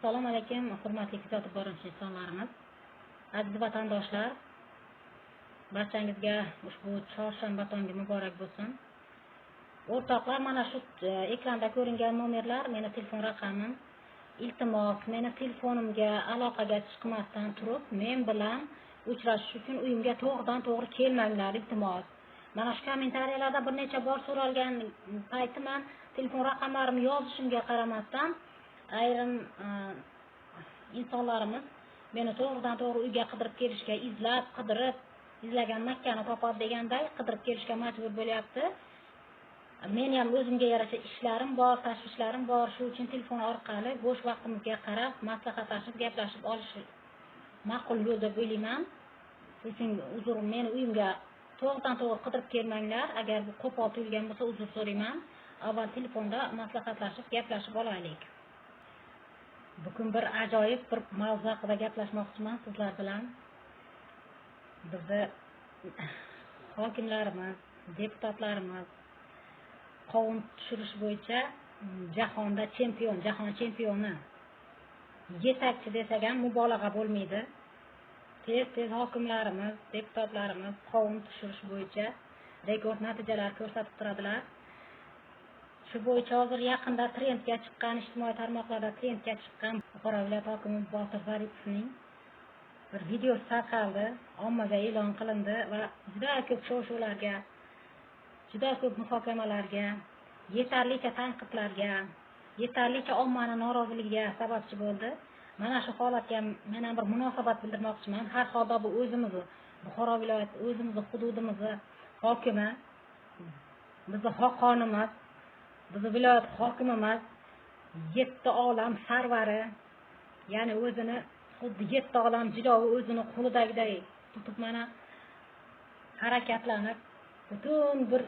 Assalomu alaykum, hurmatli kuzatib boruvchi insonlarimiz. Aziz vatandoshlar, barchangizga ushbu chorshanba tongi muborak bo'lsin. O'rtoqlar, mana shu ekranda ko'ringan nomerlar meni telefon raqamim. Iltimos, meni telefonimga aloqaga chiqmasdan turib, men bilan uchrashish uchun uyimga to'g'ridan to'g'ri kelmanglar, iltimos. Mana shu kommentariyalarda bir necha bor so'ralgan payti men telefon raqamlarimni yozishimga qaramasdan ayrim insonlarimiz meni to'g'ridan to'g'ri uyga qidirib kelishga, izlab, qidirib, izlagan Makkani topadi deganday qidirib kelishga majbur bo'lyapti. Meni ham o'zimga yarasha ishlarim bor, tashvishlarim bor. Shu uchun telefon orqali bo'sh vaqtimizga qarab maslahatlashib, gaplashib olish ma'qul yo'l deb o'ylayman. Shu uchun uzr, meni uyimga to'g'ridan to'g'ri qidirib kelmanglar. Agar bu qo'pol tuyulgan bo'lsa, uzr so'rayman. Avval telefonda maslahatlashib, gaplashib olaylik. Bugun bir ajoyib bir mavzu haqida gaplashmoqchiman sizlar bilan. Bizni hokimlarimiz, deputatlarimiz qovun tushirish bo'yicha jahonda chempion, jahon chempioni, yetakchi desak ham mubolag'a bo'lmaydi. Tez-tez hokimlarimiz, deputatlarimiz qovun tushirish bo'yicha rekord natijalar ko'rsatib turadilar. Shu bo'yicha hozir yaqinda trendga chiqqan, ijtimoiy tarmoqlarda trendga chiqqan Buxoro viloyati hokimi Botir Zaripovning bir videosi tarqaldi, ommaga e'lon qilindi va juda ko'p shov-shuvlarga, juda ko'p muhokamalarga, yetarlicha tanqidlarga, yetarlicha ommani noroziligiga sababchi bo'ldi. Mana shu holatga men ham bir munosabat bildirmoqchiman. Har holda bu o'zimizni Buxoro viloyati, o'zimizni hududimizni hokimi, bizni xoqonimiz, bizni viloyat hokimimiz, yetti olam sarvari, ya'ni o'zini xuddi yetti olam jilovi o'zini qo'lidagiday tutib mana harakatlanib butun bir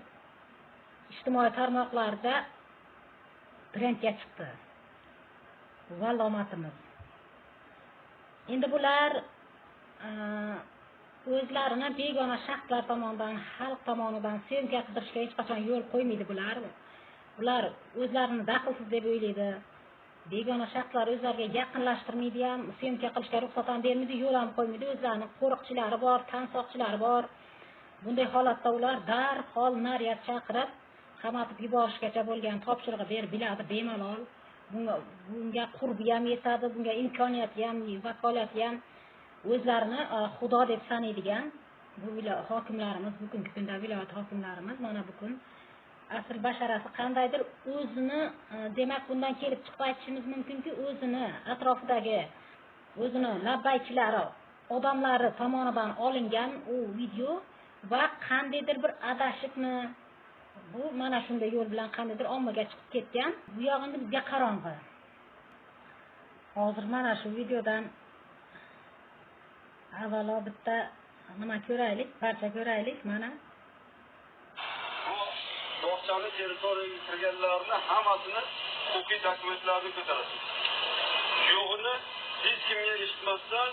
ijtimoiy tarmoqlarda trendga chiqdi. Vallomatimiz. Endi bular o'zlarini begona shaxslar tomonidan, xalq tomonidan syomka qidirishga hech qachon yo'l qo'ymaydi bular. Ular o'zlarini daxlsiz deb o'ylaydi. Begona shaxslar o'zlariga yaqinlashtirmaydi ham, syomka qilishga ruxsat ham bermaydi, yo'l ham qo'ymaydi. O'zlarining qo'riqchilari bor, tansoqchilari bor. Bunday holatda ular darhol naryad chaqirib, qamatib yuborishgacha bo'lgan topshirig'i berib biladi bemalol. Bunga qurbi ham yetadi, bunga imkoniyati ham, vakolati ham. O'zlarini xudo deb sanaydigan bu hokimlarimiz, bugungi kunda viloyat hokimlarimiz mana bugun asl basharasi qandaydir o'zini, demak bundan kelib chiqib aytishimiz mumkinki, o'zini atrofidagi o'zini labbaychilari, odamlari tomonidan olingan u video va qandaydir bir adashibmi, bu mana shunday yo'l bilan qandaydir ommaga chiqib ketgan. Bu yog'i endi bizga qorong'i. Hozir mana shu videodan avvalo bitta nima ko'raylik, parcha ko'raylik mana. Bog'chani territoriyaga kirganlarni hammasini huquqiy dokumentlarini ko'tarasiz. Yo'g'ini hech kimga eshitmasdan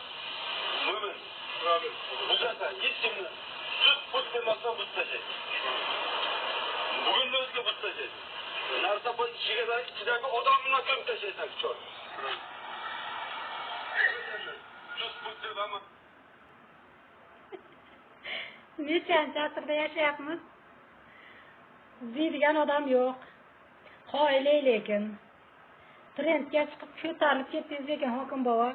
mo'min buzasan, hech kimni sut put demasdan buzib tashlaysiz. Bugunni o'ziga buzib tashlaysiz. Narsa bu ichidagi odamni ko'mib tashlaysan kuchor. Sut put deb hamma. Nechanchi asrda yashayapmiz? Deydigan odam yo'q. Qoyili lekin trendga chiqib ko'tarilib ketdingiz lekin hokim bobo.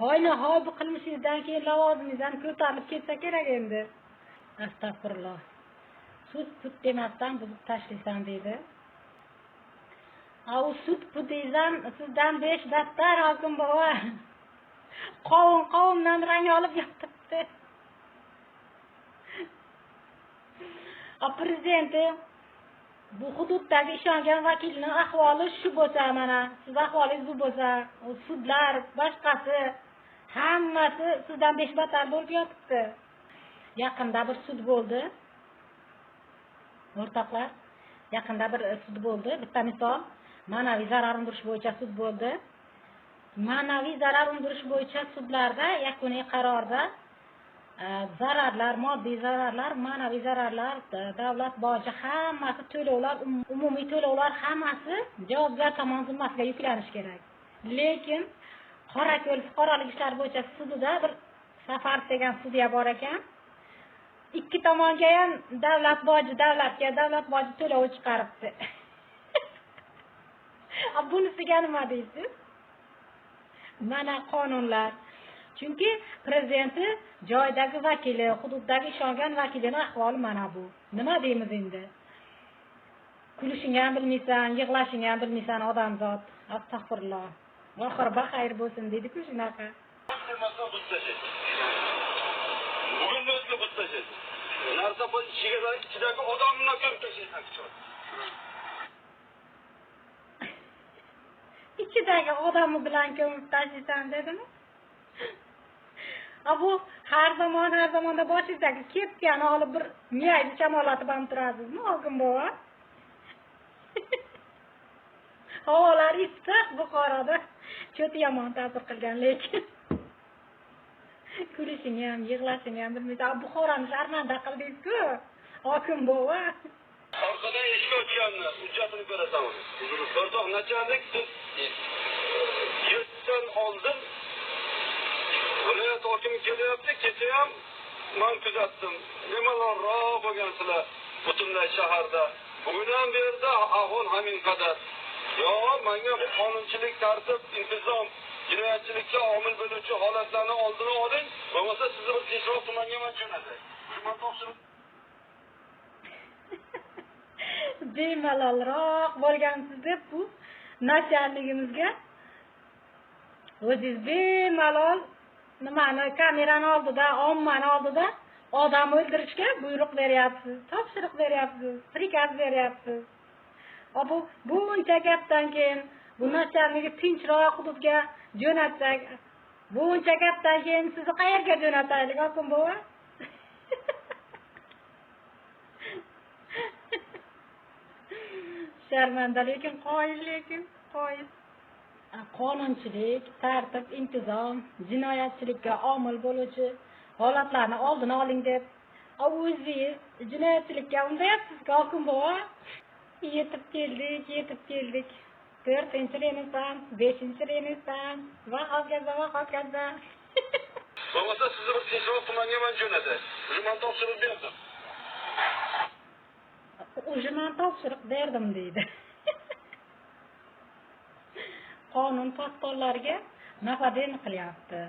Hoyna hoy bu qilmishingizdan keyin lavozimingizdan ko'tarilib ketsa kerak endi. Astag'firulloh. Sud put demasdan buzib tashlaysan deydi. A u sud putingizdan sizdan 5 daftar hokim bobo. Qovun qovundan rang olib yotibdi. A prezidenti bu hududdagi ishongan vakilning ahvoli shu bo'lsa, mana siz ahvolingiz bu bo'lsa, u sudlar, boshqasi hammasi sizdan 5 battar bo'lib yotibdi. Yaqinda bir sud bo'ldi. O'rtoqlar, yaqinda bir sud bo'ldi. Bitta misol, ma'naviy zarar undirish bo'yicha sud bo'ldi. Ma'naviy zarar undirish bo'yicha sudlarda yakuniy qarorda zararlar, moddiy zararlar, ma'naviy zararlar, davlat boji hammasi to'lovlar, umumiy to'lovlar hammasi javobgar tomon zimmasiga yuklanishi kerak. Lekin Qorako'l fuqarolik ishlari bo'yicha sudida bir Safarov degan sudya bor ekan. Ikki tomonga ham davlat boji, davlatga davlat boji to'lovi chiqaribdi. Bunisiga nima deysiz? Mana qonunlar. Chunki prezidenti joydagi vakili, hududdagi ishongan vakilining ahvoli mana bu. Nima deymiz endi? Kulishingni ham bilmaysan, yig'lashingni ham bilmaysan odamzod. Astag'firulloh. Oxiri baxayr bo'lsin deydi-ku shunaqa. Bugun o'zini buzib tashlaysiz. Narsa bu ichidagi odamni ko'rib tashlaysan. Ichidagi odami bilan ko'mib tashlaysan dedimi? Bu har zamon, har zamonda boshingizdagi kepkani olib bir miyangizni shamollatib ham turasizmi, hokim bobo? Havolar issiq Buxoroda. Cho'ti yomon ta'sir qilgan, lekin kulishingni ham, yig'lashingni ham bilmaysan. Buxoroni sharmanda qildingiz-ku, hokim bobo. Orqadan eshik ochganni hujjatini ko'rasan uni. O'rtoq nachalnik, siz yurtdan oldin viloyat hokimi kelyapti, kecha ham men kuzatdim. Nimalarroq bo'lgansizlar butunlay shaharda. Bugun ham bu yerda ahvol hamin qadar. Yo, menga bu qonunchilik, tartib, intizom, jinoyatchilikka omil bo'luvchi holatlarni oldini oling, bo'lmasa sizni bir tinchroq tumanga man jo'natay. Man topshirib bemalolroq bo'lgansiz deb bu nachalligimizga o'zingiz bemalol nimani kamerani oldida, ommani oldida odam o'ldirishga buyruq beryapsiz, topshiriq beryapsiz, prikaz beryapsiz. Bu buncha gapdan keyin bu nachalnigi tinchroq hududga jo'natsak, buncha gapdan keyin sizni qayerga jo'nataylik, hokim bobo? Sharmanda, lekin qoyil, lekin qoyil. Qonunchilik, tartib, intizom, jinoyatchilikka omil bo'luvchi holatlarni oldini oling deb o'zingiz jinoyatchilikka undayapsiz, hokim bobo. Yetib keldik, yetib keldik. 4-Renessans, 5-Renessans va hokazo, va hokazo. Bo'lmasa sizni bir tinchroq tumanga man jo'natay. Man topshiriq berdim. Уже man topshiriq berdim deydi. Qonun posbonlarga nafaden qilyapti.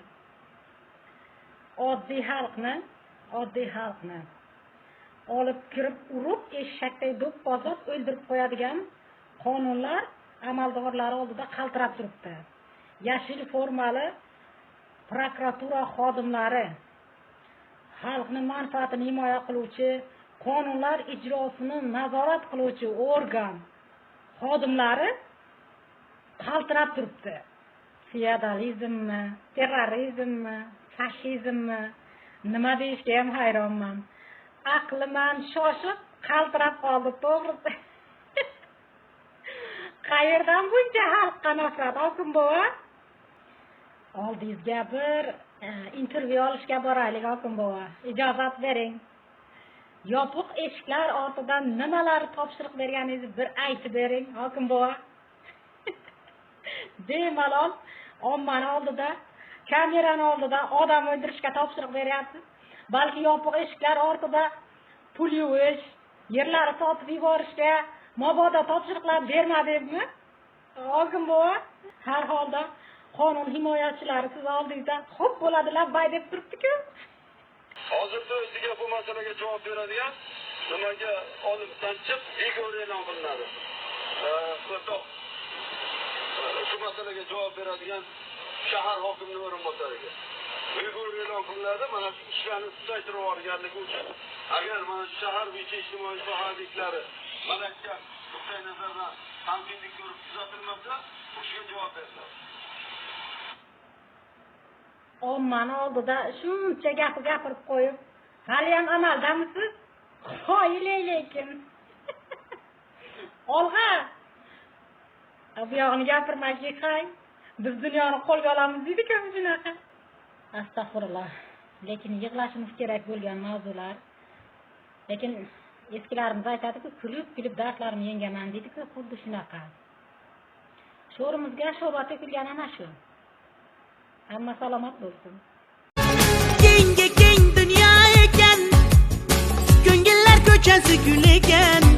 Oddiy xalqni olib kirib urib, eshakday do'ppozlab o'ldirib qo'yadigan qonunlar amaldorlari oldida qaltirab turibdi. Yashil formali prokuratura xodimlari xalqning manfaatini himoya qiluvchi, qonunlar ijrosini nazorat qiluvchi organ xodimlari qaltirab turibdi. Feodalizmmi, terrorizmmi, fashizmmi, nima deyishga ham hayronman. Aqliman shoshib qaltirab qoldi, to'g'risi. Qayerdan buncha xalqqa nafrat, hokim bobo? Oldingizga bir intervyu olishga boraylik, hokim bobo. Ijozat bering. Yopiq eshiklar ortidan nimalar topshiriq berganingizni bir aytib bering, hokim bobo. Bemalol ommani oldida, kamerani oldida odam o'ldirishga topshiriq beryapsiz. Balki yopiq eshiklar ortida pul yuvish, yerlarni sotib yuborishga mabodo topshiriqlar bermadingizmi? Hokim bobo, har holda qonun himoyachilari siz oldingizda xo'p bo'ladi, labbay deb turibdi-ku. Hozirda o'ziga bu masalaga javob beradigan nimaga olib sanchib video e'lon qilinadi. O'rtoq, shu masalaga javob beradigan shahar hokimining o'rinbosariga video e'lon qilinadi. Mana shu ishlarni tutashtirib yuborganligi uchun agar mana shu shahar bo'yicha ijtimoiy soha ob'ektlari mana shu nuqtai nazardan tanqidlik ko'rib tuzatilmasa, o'shaga javob beriladi. Ommani oldida shuncha gapi gapirib qo'yib, hali ham amaldamisiz? Qoyil lekin. Olg'a. Bu yog'ini gapirmaylik, hay. Biz dunyoni qo'lga olamiz deydi-ku shunaqa. Astag'firulloh. Lekin yig'lashimiz kerak bo'lgan mavzular. Lekin eskilarimiz aytadi-ku, kulib-kulib dardlarimni yengaman deydi-ku, xuddi shunaqa. Sho'rimizga sho'rva to'kilgan ana shu. Hamma salomat bo'lsin. Kengga keng dunyo ekan, ko'ngillar ko'chasi gul ekan.